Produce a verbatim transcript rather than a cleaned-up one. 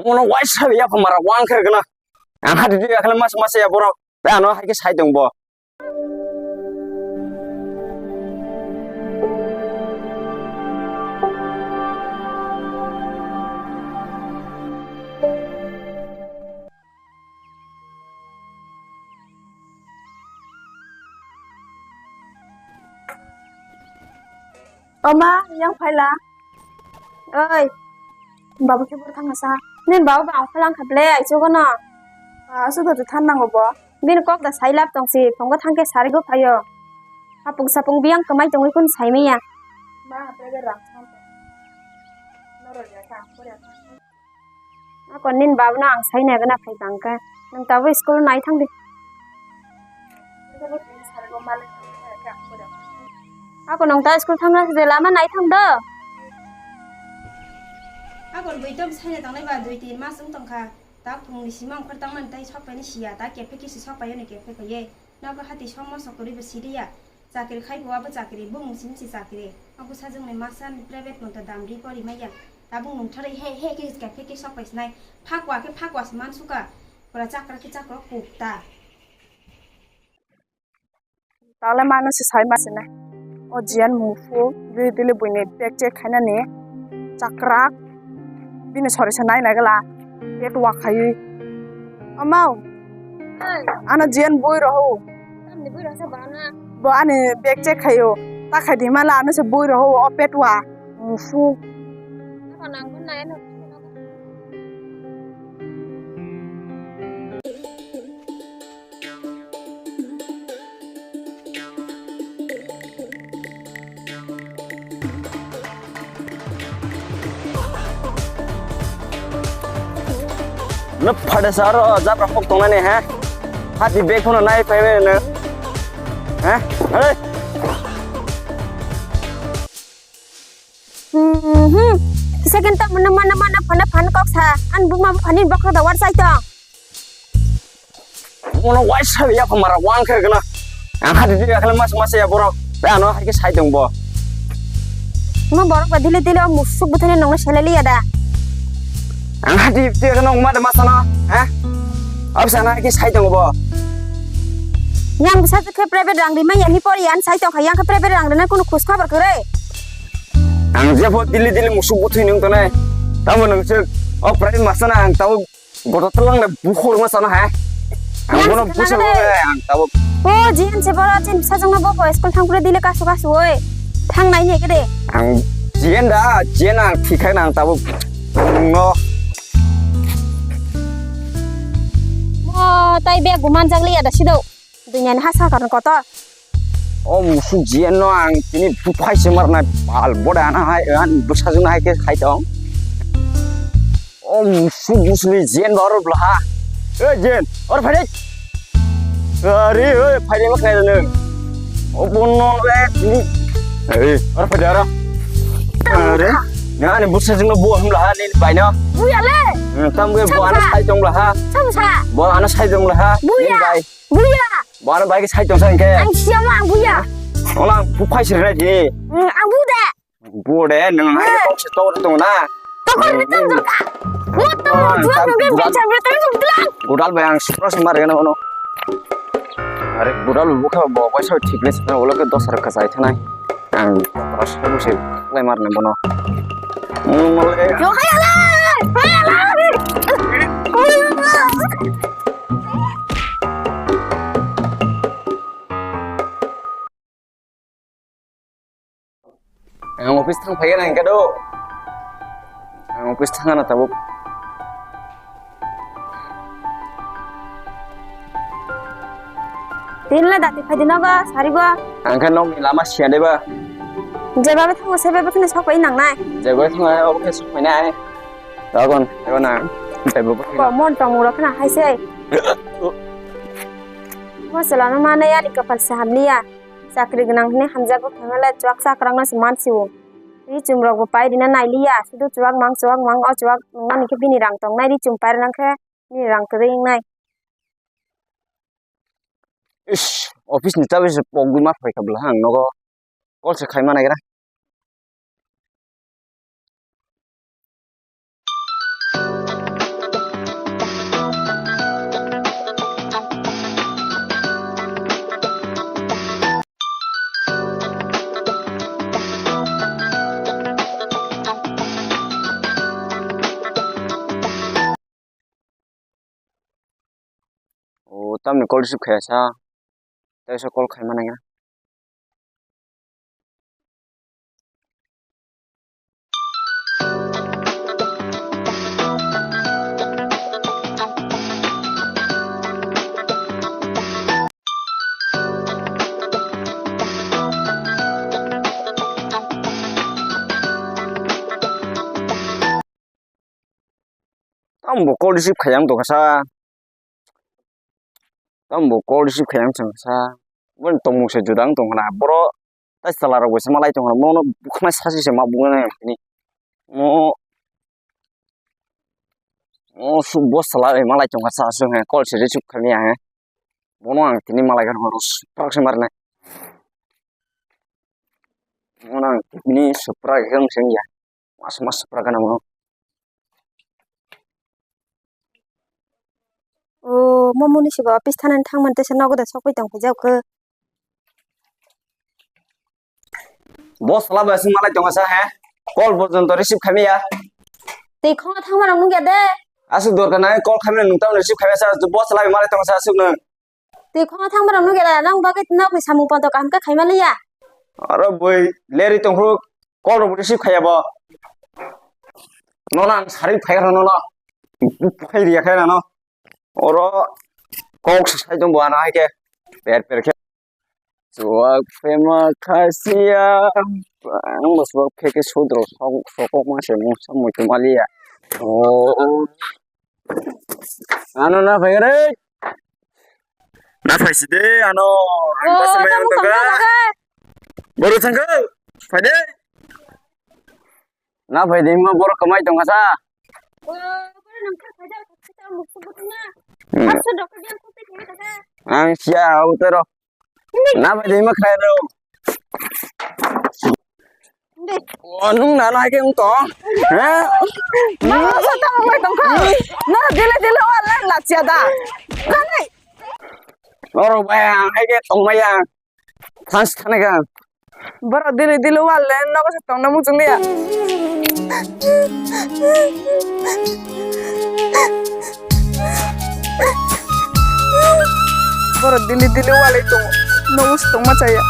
Mono waisa ya phamara wang kher gana. Ang hati dia khala mas mas ya borok. Tei ano hai khe sai tong bo. Oma, yang phaila. Oi, babu khe bor thangna sa. Nin babu ba ang phalang khaple, ai chugo no. Ah, sudo tu than nango bo. Bini kok da sai lap tong si, phongo thangke sari go phayo. Hapung sapung biyang kwmai tongwi kun sai maya. Ma, hape ga rang thang. Noro ya ka, pore ka. Ako nin babu no ang sai nai gana phai tang ka. Nang tabo school nai thang di. Ako nang ta school thang na de lama nai thang do. Ako dui tom sai nai tang nai ba dui tin mas wng tong kha. Ta phung ni sima ongkhor tang man tai sok pai ni sia ta kephe kisi sok pai ni kephe kaiye. Nogo hati songmo sokorwi bo siriya. Chakri khai bo abo chakri, bumung simi se chakri. Abo sajwkni masa ni private monto damri pori maya. Tabuk nungtharwi he he khe hiska khe khe sok pai sinai. Phakwa khe phakwa se mansuka. Pura chakra khe chakra kukta. Tale mano se sai ma sinai. O jiyan mufu, dili dili buini pek chek khainani. Chakra. Bini sori se nai nai gala. Pet wa khai. Amau. Ano jiyan bui rohu. Tamni bui rosa bana. Bo ani bag check khayo. Ta khai di mala ano se bui roho o petwa. Musu. Apa nang pun nai no. No phade saro jabra pok tongnani he. Hati bag phone nai phai ne. He? Hey. Hmm. Second to mana mana mana phone phone kok sa. An buma phone bokro da war sai to. Mono waisa ya phamara wang khe gana. Ang hati dia khala mas mas ya borok. Tei ano hai khe sai tong bo. Mo borok ba dile dile o musuk buthani nongno seleli ya da. Ang hati dia khala nong ma da masano, ha? Absa na hai khe sai tong bo. Yang bisa khe private rang rimai ya ni pori an sai tong kha yang khe private rang rina kunu khus khabar kore. Ang jebo dile dile musuk buthani nong tonai. Tamo nong se o private masana ang tamo Goto telang le bukhor ma sana hai. Ang bono busa hai ang tabuk. O jiyan se bora chin sajong no bo school thang pura dile kasu kasu oi. Thang nai ne kede. Ang jiyan da jiyan ang thikhai nang tabuk. No. Mo tai be guman jagli ada sido. Dunia ni hasa karna kotor. O musu jiyan no ang tini buphai se marna pal boda na hai an busa jung hai ke khai tong. O musu musli jiyan ba oro bla ha. E jiyan or phai dai. Are oi phai dai mak nai no. O bono le tini. E or phai dai aro. Are. Na ani busa jung no bo hum la ha ni bai no. Buya le. Tam ge bo ana sai tong la ha. Sam sa. Bo ana sai tong la ha. Buya. Buya. Bana bai ke sai tong sa hingke. Ang siya ma ang buya. Ola ang buphai sirnai di. Hmm, ang bu de. Bu de nang hai tong se tor tong na. Tokon ni tong tong ka. Mo tong mo juang nang ke bichar bichar tong tong. Godal bai ang sura se mar gana ono. Are godal bu kha bo bai so thik le se ola ke dos rakha sai thanai. Ang ras ko se lai mar na bono. Mole. Yo hayala. Hayala. Ang office thang phai na hingke do. Ang office thang na tabuk. Tin le dati phai di nogo sari go. Ang khe nok ni lama siya de ba. Jeba be thango sebe be khne sok pai nang nai. Jeba thango obo khe sok pai nai. Ragon, ragon na. Tei bo. Ko mon tong ro khna hai se. Mo sela no mane ya ni kapal se hamliya. Chakri gwnang hwnwi hamjakgo khaimale chuak chakrangno se man sio. Ri chumrokbo pai rina nai liya, sudu chuak mang chuak mang o chuak nungmani khe bini rang tongnai, ri chum pai rina khe bini rang kwrwi wngnai. Ish, office ni chabi se pokgwi ma phai kha bwla ang nogo. Call se khaima naigra. tamni call receive khaya sa. Tei sa call khai mano ya. Tamo bo call receive khaiya wng tongkha sa. Tamo bo call receive khaiya wng tongkha sa. Bo tongmung se juda wng tongkha na. Boro tai chwla rok bai se malai tongkha na. Bono bukhwnai sasi se ma buknai tini. Mo, mo su bo chwla bai malai tongkha sa aswk he call se receive khaimaya he. Bono ang tini malai kha rw suprak se marnai. Bono ang tini suprak he wng se wngya. Mas mas supra gana mo. O, mo muni sibo office thanani thang mante se nogo da sokoi tong phai jao khe. Boss sala bai aswk malai tongo sa he? Call porjonto receive khaimaya. Tei khongo thangma rok nungya de. Aswk dorkar nang call khaimani nung tamo receive khaimaya sa boss sala bai malai tongo sa aswk nung. Twi khongo thangma rok nugya da, nang bagwi nokni samung poto kaham khe khaima liya. Oro bui leri tongphuru call rok receive khaiya bo. Nono ang sari phaiya nono. Phai riya khe nono. Oro kok sai tong bo ano hai khe per per khe. Chuak phema khasia. Ang bo chuak phe khe sudro sok sokok ma se mungsa muitu maliya. Oh. Ano na phai re. Na phai si de ano. Ang Oh, pasa mai tamo ano ka. Kangna khe. Boru thangka. Phai de. Na phai de ma boru kamai tong sa. Oh, boru nang kha phai de, kha ta muksu butna. Hmm. Aso doktor yang kupi khe ta. Ang sia au tero. Na phai de ma khai ro. Inde. O nung na na ke ung to. Ha? Ma sa ta mai tong kha. Na dile dile wa la la sia da. Kani. Oro baya, ai ke tong baya. Thans thane ka. Boro dili dili wal le nogo se tongna muchung liya. Boro dili dili wal le tong nogo se tongma chaya.